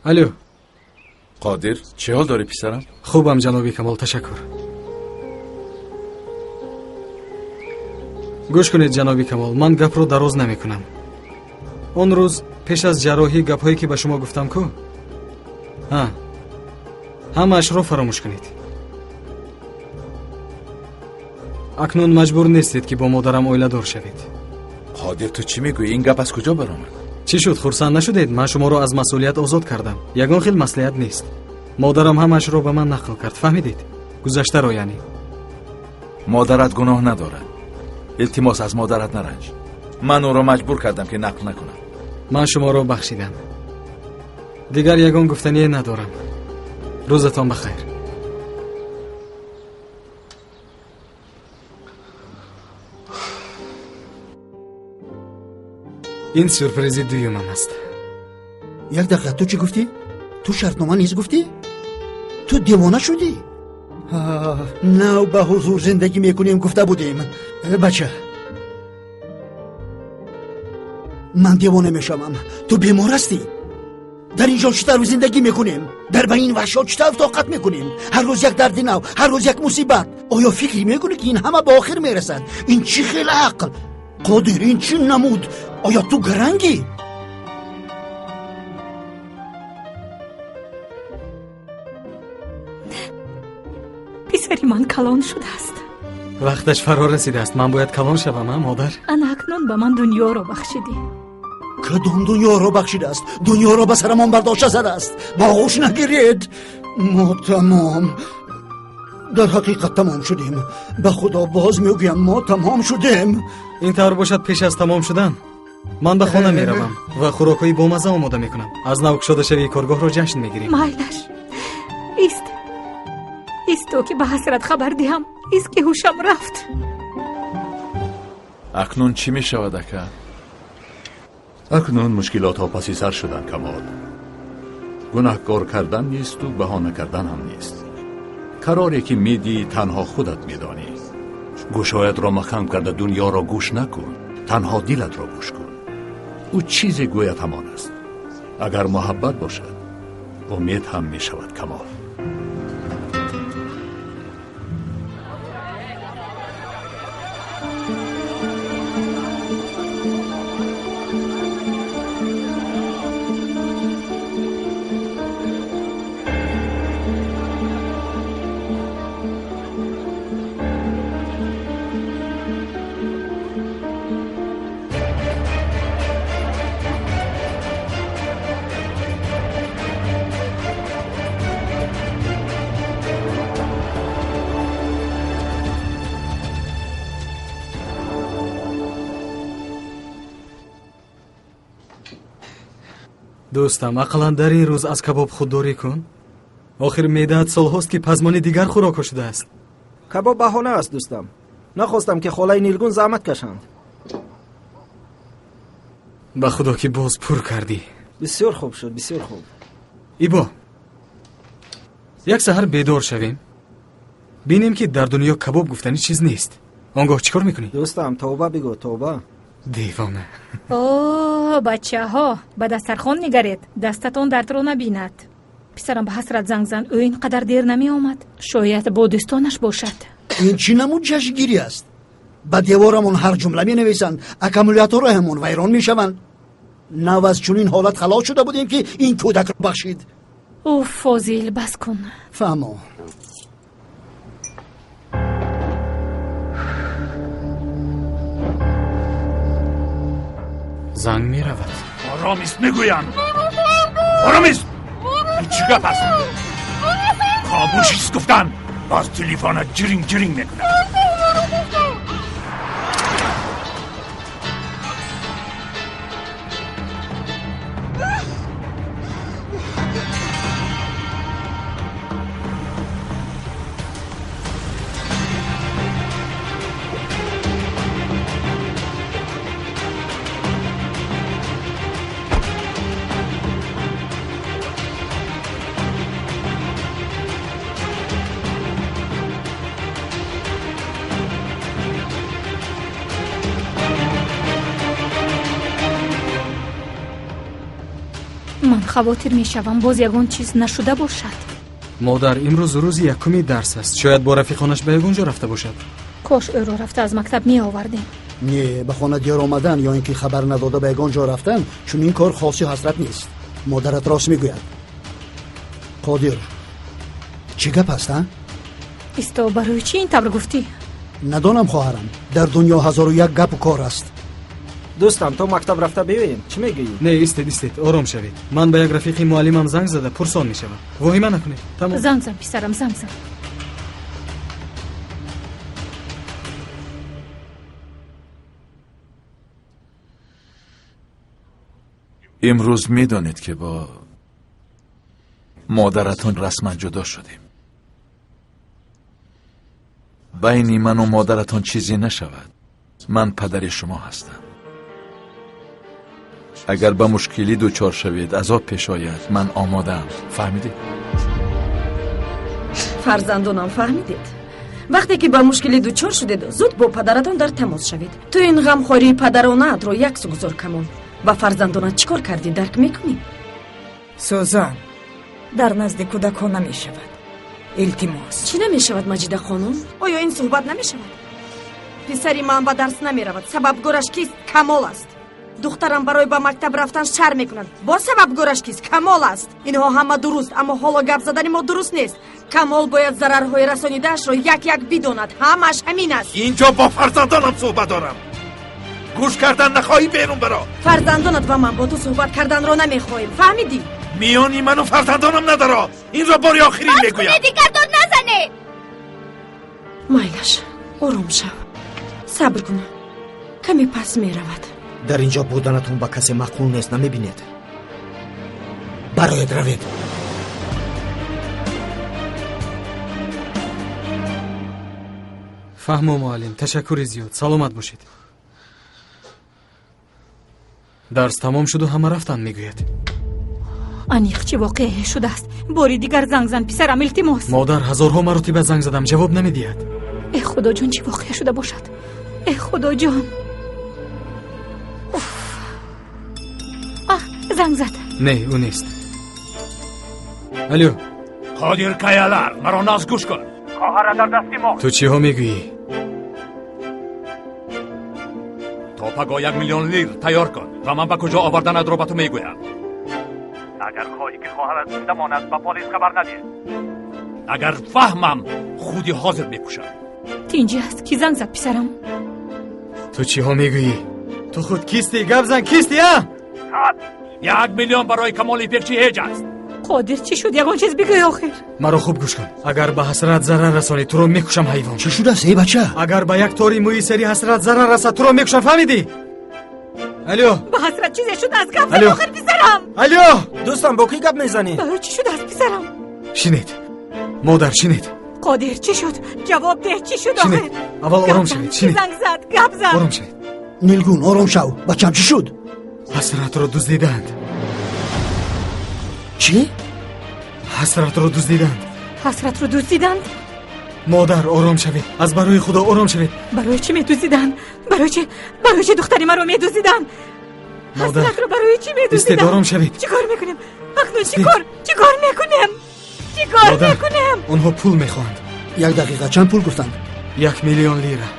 Алло. Қодир, чӣ ҳол дорӣ, писарам? Хубам, ҷаноби Камол, ташаккур. Гӯш кунед, ҷаноби Камол, ман гапро дароз намекунам. Он рӯз пеш аз ҷарроҳӣ гапҳое ки ба шумо гуфтам ку? Ҳа, ҳамаашро фаромӯш кунед. Акнун маҷбур нестед ки бо модарам оиладор шавед. Қодир, ту чӣ мегӯӣ? Ин гап аз куҷо баромад? Чӣ шуд, хурсанд нашудед? Ман шуморо аз масъулият озод кардам. Ягон хел маслиҳат нест. Модарам ҳамаашро ба ман нақл кард, фаҳмидед? Гузаштаро яъне. Модарат гуноҳ надорад. Илтимос, аз модарат наранҷ. Ман ӯро маҷбур кардам ки нақл накунам. Ман шуморо бахшидам. Дигар ягон гуфтание надорам. Рӯзатон бахайр. Ин сюрпризи дуюмам аст. Як дақиқа, ту чӣ гуфтӣ? Ту шартнома низ гуфтӣ? Ту девона шудӣ? Нав ба ҳузур зиндагӣ мекунем гуфта будем. Бача, ман девона мешавам. Ту бемор ҳастӣ. Дар ин ҷо чӣ тавр зиндагӣ мекунем? Дар байни ин ваҳшиҳо чӣ тавр тоқат мекунем? Ҳар рӯз як дарди нав, ҳар рӯз як мусибат. Оё фикр мекунӣ ки ин ҳама ба охир мерасад? Ин чӣ хел ақл? Қодир, ин чӣ намуд? Оё ту гарангӣ? Писари ман калон шудааст. Вақташ фаро расидааст. Ман бояд калон шавам, а модар? Ана акнун ба ман дунёро бахшидӣ. Кадом дунёро бахшидааст? Дунёро ба сарамон бардошта задааст. Ба оғӯш нагиред. Мо тамом, дар ҳақиқат тамом шудем. Ба Худо боз мегӯям, мо тамом шудем. Ин тавр бошад, пеш аз тамом шудан ман ба хона меравам ва хӯрокҳои бомазза омода мекунам. Аз нав кушодашавии коргоҳро ҷашн мегирем. Майлаш, ист, исто ки ба ҳасрат хабар диҳам. Ист ки ҳушам рафт. Акнун чӣ мешавад, ака? Акнун мушкилотҳо паси сар шуданд, Камол. Гунаҳкор кардан несту баҳона кардан ҳам нест. Қароре ки медиҳӣ танҳо худат медонӣ. Гӯшҳоятро маҳкам карда дунёро гӯш накун, танҳо дилатро гӯш кун. Ӯ чизе гӯяд ҳамон аст. Агар муҳаббат бошад, умед ҳам мешавад, Камол. Дӯстам, ақаллан дар ин рӯз аз кабоб худдорӣ кун. Охир меъдаат солҳост ки пазмони дигар хӯрокҳо шудааст. Кабоб баҳона аст, дӯстам. Нахостам ки холаи Нилгун заҳмат кашанд. Ба Худо ки боз пур кардӣ. Бисёр хуб шуд, бисёр хуб. Ибо, як саҳар бедор шавем, бинем ки дар дунё кабоб гуфтани чиз нест. Он гоҳ чӣ кор мекунӣ? Дӯстам, тавба бигӯ, тавба. Девона. О, бачаҳо, ба дастархон нигаред, дастатон дардро набинад. Писарам ба ҳасрат занг зан, ӯ ин қадар дер намеомад. Шояд бо дӯстонаш бошад. Ин чӣ намуд ҷашнгирӣ аст? Ба деворамон ҳар ҷумла менависанд, аккумуляторҳоямон вайрон мешаванд. Нав аз чунин ҳолат халос шуда будем ки ин кӯдакро бахшид. Уф, Фозил, бас кун. Фаҳмо. Занг меравад. Оромист мегӯям. Оромист! Ин чӣ гап аст? Хомӯшист гуфтан. Боз телефонат ҷиринг ҷиринг мекунад. Ман хавотир мешавам, боз ягон чиз нашуда бошад. Модар, имрӯз рӯзи якуми дарс аст. Шояд бо рафиқонаш ба ягон ҷо рафта бошад. Кош ӯро рафта аз мактаб меовардем. Не, ба хона дер омадан ё ин ки хабар надода ба ягон ҷо рафтан чунин кор хоси ҳасрат нест. Модарат рост мегӯяд. Қодир, чӣ гап аст, а? Исто, барои чӣ ин тавр гуфтӣ? Надонам, хоҳарам, дар дунё 1001 гапу кор аст. Дӯстам, то мактаб рафта биёем, чӣ мегӯӣ? Не, истед, истед, ором шавед. Ман ба як рафиқи муаллимам занг зада пурсон мешавам. Воҳима накунед. Тамом. Занг зан, писарам, занг зан. Имрӯз медонед, ки бо модаратон расман ҷудо шудем. Байни ману модаратон чизе нашавад. Ман падари шумо ҳастам. Агар ба мушкилӣ дучор шавед, азоб пеш ояд, ман омодаам. Фаҳмидед? Фарзандонам, фаҳмидед? Вақте ки ба мушкилӣ дучор шудед, зуд бо падаратон дар тамос шавед. Ту ин ғамхории падаронаатро як су гузор, Камол. Ба фарзандонат чӣ кор кардӣ, дарк мекунӣ? Сӯзан, дар назди кӯдакҳо намешавад. Илтимос. Чӣ намешавад, Маҷида хонум? Оё ин суҳбат намешавад? Писари ман ба дарс намеравад. Сабабгораш кист? Камол аст. Духтарам барои ба мактаб рафтан шар мекунад. Боз сабабгораш кист? Камол аст. Инҳо ҳама дуруст, аммо ҳоло гап задани мо дуруст нест. Камол бояд зарарҳои расонидаашро як-як бидонад. Ҳамааш ҳамин аст. Инҷо бо фарзандонам суҳбат дорам. Гӯш кардан нахоҳӣ, берун баро. Фарзандонат ва ман бо ту суҳбат карданро намехоҳем. Фаҳмидӣ? Миёни ману фарзандонам надаро. Инро бори охирин мегӯям. Дигар дод назанед. Майлаш, ором шав. Сабр кун. Каме пас меравад. Дар ин ҷо буданатон ба касе маъқул нест, намебинед? Бароед, равед. Фаҳмо, муаллим, ташаккури зиёд. Саломат бошед. Дарс тамом шуду ҳама рафтанд, мегӯяд. Аниқ чӣ воқеае шудааст? Бори дигар занг зан, писарам, илтимос. Модар, ҳазорҳо маротиба занг задам, ҷавоб намедиҳад. Э худоҷон, чӣ воқеа шуда бошад? Э худоҷон. Занг зад. Не, ӯ нест. Алё. Қодир Каялар, маро наз гӯш кун. Хоҳара дар дасти мо. Ту чиҳо мегӯӣ? То паго 1 миллион лир тайёр кун ва ман ба куҷо оварданатро ба ту мегӯям. Агар хоҳӣ ки хоҳарат зинда монад, ба полис хабар надиҳ. Агар фаҳмам, худи ҳозир мекушам. Тинҷӣ аст. Ки занг зад, писарам? Ту чиҳо мегӯӣ? Ту худ кистӣ? Гап зан, кистӣ, а? 1 миллион барои Камоли Ипекчӣ ҳеҷ аст. Қодир, чӣ шуд? Ягон чиз бигӯй охир. Маро хуб гӯш кун. Агар ба ҳасрат зарар расонӣ, туро мекушам, ҳайвон. Чӣ шудааст, эй бача? Агар ба як тори мӯи сари ҳасрат зарар расад, туро мекушам, фаҳмидӣ? Алё. Ба ҳасрат чизе шудааст, гап зан охир, писарам. Алё. Дӯстам, бо кӣ гап мезанӣ? Барои чӣ шудааст, писарам? Шинед, модар, шинед. Қодир, чӣ шуд? Ҷавоб деҳ, чӣ шуд охир? Аввал ором шавед, шинед. Занг зад, гап зан. Ором шавед. Нилгун, ором шав. Бачам, чӣ шуд? Ҳасратро дуздиданд. Чӣ? Ҳасратро дуздиданд. Ҳасратро дуздиданд? Модар, ором шавед. Аз барои худо ором шавед. Барои чӣ медуздиданд? Барои чӣ? Барои чӣ духтари маро медуздиданд? Модар, ҳасратро барои чӣ медуздиданд? Истед, ором шавед. Чӣ кор мекунем? Акнун чӣ кор? Чӣ кор мекунем? Чӣ кор мекунем? Онҳо пул мехоҳанд. Як дақиқа, чанд пул гуфтанд? 1 миллион лира.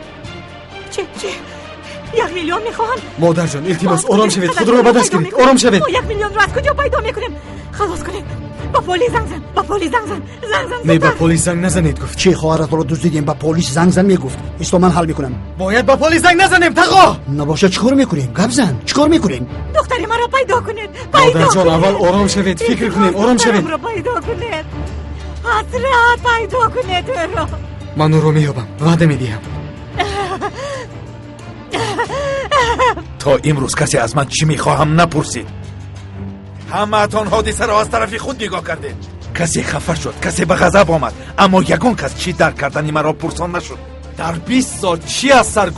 Чӣ? Чӣ? 1 миллион мехоҳанд? Модарҷон, илтимос, ором шавед. Худро ба даст гиред. Ором шавед. Мо 1 миллионро аз куҷо пайдо мекунем? Халос кунед. Ба полис занг зан, ба полис занг зан, занг зан. Не, ба полис занг назанед, гуфт. Чӣ, хоҳаратро дуздидем, ба полис занг зан мегуфт. Исто, ман ҳал мекунам. Бояд ба полис занг назанем, тағо. Набошад, чӣ кор мекунем? Гап зан, чӣ кор мекунем? Духтари маро пайдо кунед, пайдо кунед. Модарҷон, аввал ором шавед, фикр кунем, ором шавед. Духтарамро пайдо кунед. Ҳасрат, пайдо кунед ӯро. Ман ӯро меёбам, ваъда медиҳам. То имрӯз касе аз ман чӣ мехоҳам напурсид. Ҳамаатон ҳодисаро аз тарафи худ нигоҳ кардед. Касе хафа шуд, касе ба ғазаб омад, аммо ягон кас чӣ дарк кардани маро пурсон нашуд. Дар 20 сол чӣ аз сар